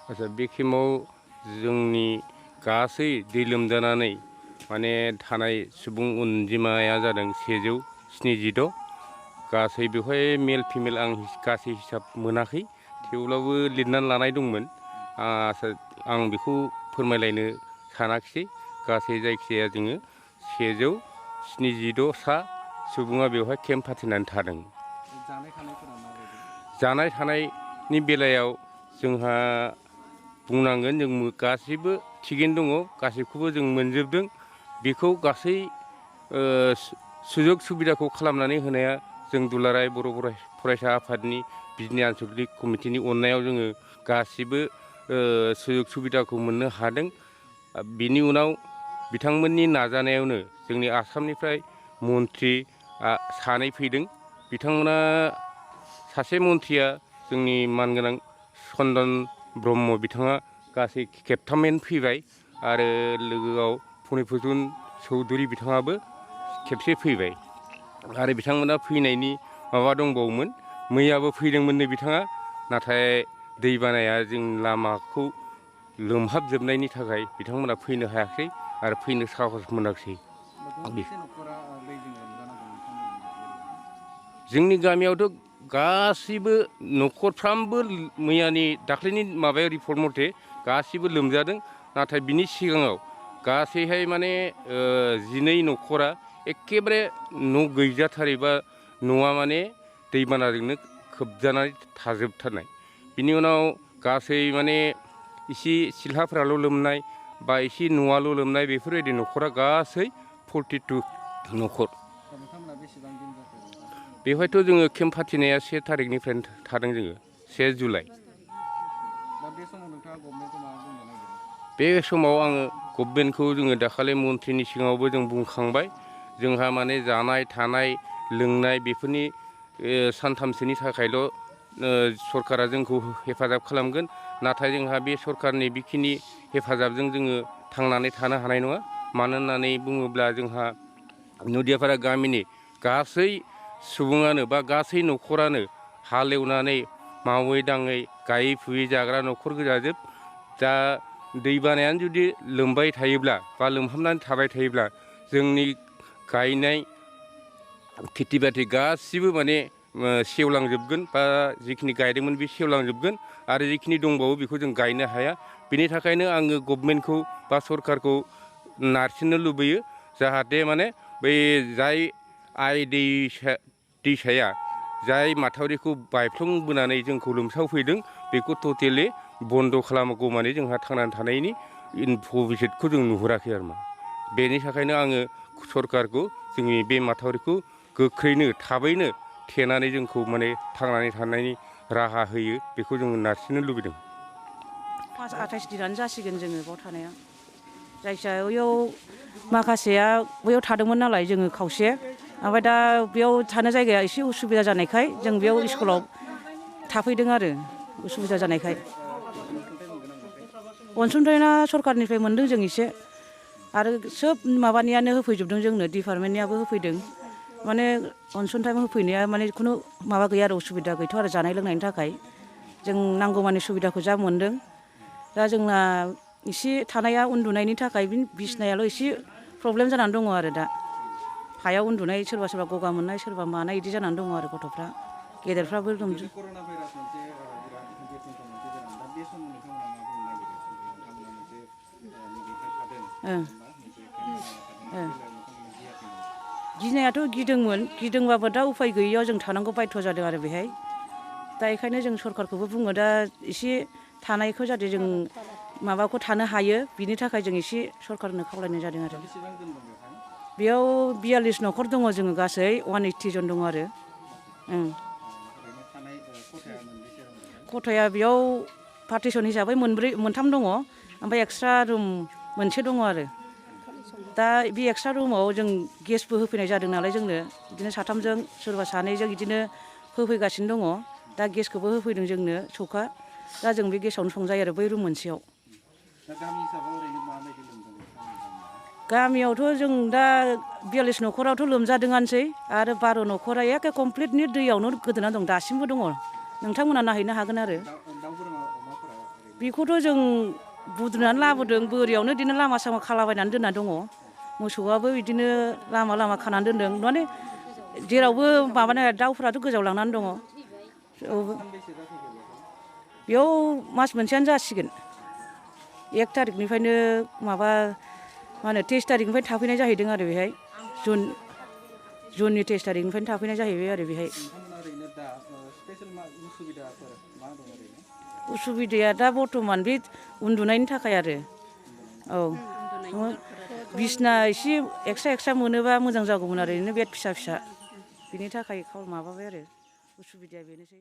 आच्छा बेखिमाव जोंनि गासै दै लोमजानानै माने थानाय सुबुं अनजिमाया जादों 176 गासै बेवहाय मेल फिमेल आं गासै हिसाब मोनाखै थेवब्लाबो लिरनानै लानाय दंमोन आं बेखौ फोरमायलायनो सानाखिसै गासै जायखिजाया जोङो 176 सा सुबुङा बेवहाय केम्प फाथिनानै थादों। जानाय थानायनि बेलायाव जोंहा बुंनांगोन जों गासैबो थिगैनो दङ गासैखौबो जों मोनजोबदों बेखौ गासै सुजुग सुबिदाखौ खालामनानै होनाया जों दुलाराय बर' फरायसा आफादनि बिजनि आन्सलिक कमिटिनि अननायाव जोङो गासिबो सुजुग सुबिदाखौ मोननो हादों। बिनि उनाव बिथांमोननि नाजानायावनो जोंनि आसामनिफ्राय मन्त्रि सानै फैदों बिथांमोना सासे मन्त्रिया जोंनि मानगोनां चन्दन ब्रह्म बिथाङा गासै खेबथामैनो फैबाय आरो लोगोआव फनिप्रजुन चौधुरि बिथाङाबो खेबसे फैबाय आरो बिथांमोना फैनायनि माबा दंबावोमोन मैयाबो फैदोंमोननो बिथाङा नाथाय दैबानाया जों लामाखौ लोमहाबजोबनायनि थाखाय बिथांमोना फैनो हायाखै आरो फैनो साहस मोनाखिसै। जोंनि गामियावथ' गासिबो न'खरफ्रामबो मैयानि दाख्लैनि माबायाव रिपर्ट मथे गासिबो लोमजादों नाथाय बिनि सिगाङाव गासैहाय माने 12 न'खरा एखेबारे न' गैजाथारैबा न'आ माने दैबानाजोंनो खोबजानानै थाजोबथारनाय बिनि उनाव गासै माने इसे सिलहाफ्राल' लोमनाय बा इसे न'आल' लोमनाय बेफोरबायदि न'खरा गासै 42 न'खर। बेवहायथ' जोङो केम्प फाथिनाया 1 थारिखनिफ्रायनो थादों जोङो 1 जुलाइ। बे समाव आङो गभर्नमेन्टखौ जोङो दाखालि मन्थ्रिनि सिगाङावबो जों बुंखांबाय जोंहा माने जानाय थानाय लोंनाय बेफोरनि सानथामसोनि थाखायल' सरकारा जोंखौ हेफाजाब खालामगोन नाथाय जोंहा बे सरकारनि बेखिनि हेफाजाबजों जोङो थांनानै थानो हानाय नङा मानो होननानै बुङोब्ला जोंहा नदियापारा गामिनि गासै सुबुङानो बा गासै न'खरानो हालेवनानै मावै दाङै गायै फुयै जाग्रा न'खर गोजाजोब दा दैबानायानो जुदि लोमबाय थायोब्ला बा लोमहाबनानै थाबाय थायोब्ला जोंनि गायनाय खेथि बाथि गासिबो माने सेवलांजोबगोन बा जिखिनि गायदोंमोन बे सेवलांजोबगोन आरो जिखिनि दंबावो बेखौ जों गायनो हाया बेनि थाखायनो आङो गभर्नमेन्टखौ बा सरकारखौ नारसिननो लुबैयो जाहाथे माने बै जाय आइ दैसाया जाय माथावरिखौ बायफ्लंबोनानै जोंखौ लोमसावफैदों बेखौ टटेलि बन्द' खालामगौ माने जोंहा थांनानै थानायनि भबिसतखौ जों नुहुराखै आरो मा बेनि थाखायनो आङो सरकारखौ जोंनि बे माथावरिखौ गोख्रैनो थाबैनो थेनानै जोंखौ माने थांनानै थानायनि राहा होयो बेखौ जोङो नारसिननो लुबैदों। 28 दिनानो जासिगोन जोङो बाव थानाया जायखिजाया बैयाव माखासेया बैयाव थादोंमोन नालाय जोङो खावसे ओमफ्राय दा बेयाव थानो जायगाया एसे उसुबिदा जानायखाय जों बेयाव स्कुलाव थाफैदों आरो उसुबिदा जानायखाय अनसुंथाइना सरकारनिफ्राय मोनदों जों एसे आरो सोब माबानियानो होफैजोबदों जोंनो डिपार्टमेन्टनियाबो होफैदों माने अनसुंथाइ होफैनाया माने खुनु माबा गैया आरो उसुबिदा गैथ'आ आरो जानाय लोंनायनि थाखाय जों नांगौमानि सुबिदाखौ जा मोनदों दा जोंना एसे थानाया उन्दुनायनि थाखाय बिसनायाल' एसे प्रब्लेम जानानै दङ आरो दा हायाव उन्दुनाय सोरबा सोरबा गगा मोननाय सोरबा मानाय बिदि जानानै दङ आरो गथ'फ्रा गेदेरफ्राबो लोमजा गिनायाथ' गिदोंमोन गिदोंबाबो दा उफाय गैयियाव जों थानांगौ बायध' जादों आरो बेहाय दा बेखायनो जों सरकारखौबो बुङो दा एसे थानायखौ जाहाथे जों माबाखौ थानो हायो बिनि थाखाय जों एसे सरकारनो खावलायनाय जादों आरो बेयाव 42 न'खर दङ जोङो गासै 180 जन दङ आरो खथाया बेयाव पार्टिसन हिसाबै मोनथाम दङ ओमफ्राय एक्सट्रा रुम मोनसे दङ आरो दा बे एक्सट्रा रुमाव जों गेसबो होफैनाय जादों नालाय जोंनो बिदिनो साथामजों सोरबा सानैजों बिदिनो होफैगासिनो दङ दा गेसखौबो होफैदों जोंनो सौखा दा जों बे गेसावनो संजायो आरो बै रुम मोनसेयाव गामियावथ' जों दा 42 न'खरावथ' लोमजादोंआनोसै आरो 12 न'खरा एखे कमप्लिटनि दैयावनो गोदोना दं दासिमबो दङ नोंथांमोना नायहैनो हागोन आरो बेखौथ' जों बुद्रुनानै लाबोदों बोरियावनो बिदिनो लामा सामा खालाबायनानै दोनना दङ मोसौआबो बिदिनो लामा लामा खानानै दोनदों माने जेरावबो माबानो दाउफोराथ' गोजाव लांनानै दङ बेयाव मास मोनसेयानो जासिगोन 1 थारिखनिफ्रायनो माबा मा होनो 23 थारिखनिफ्राय थाफैनाय जाहैदों आरो बेहाय जुननि 23 थारिखनिफ्रायनो थाफैनाय जाहैबाय आरो बेहाय उसुबिदाया दा बर्थमान बे उन्दुनायनि थाखाय आरो औ बिसना एसे एक्सट्रा मोनोबा मोजां जागौमोन आरो ओरैनो बेड फिसा फिसा बिनि थाखाय माबाबाय आरो उसुबिदाया बेनोसै।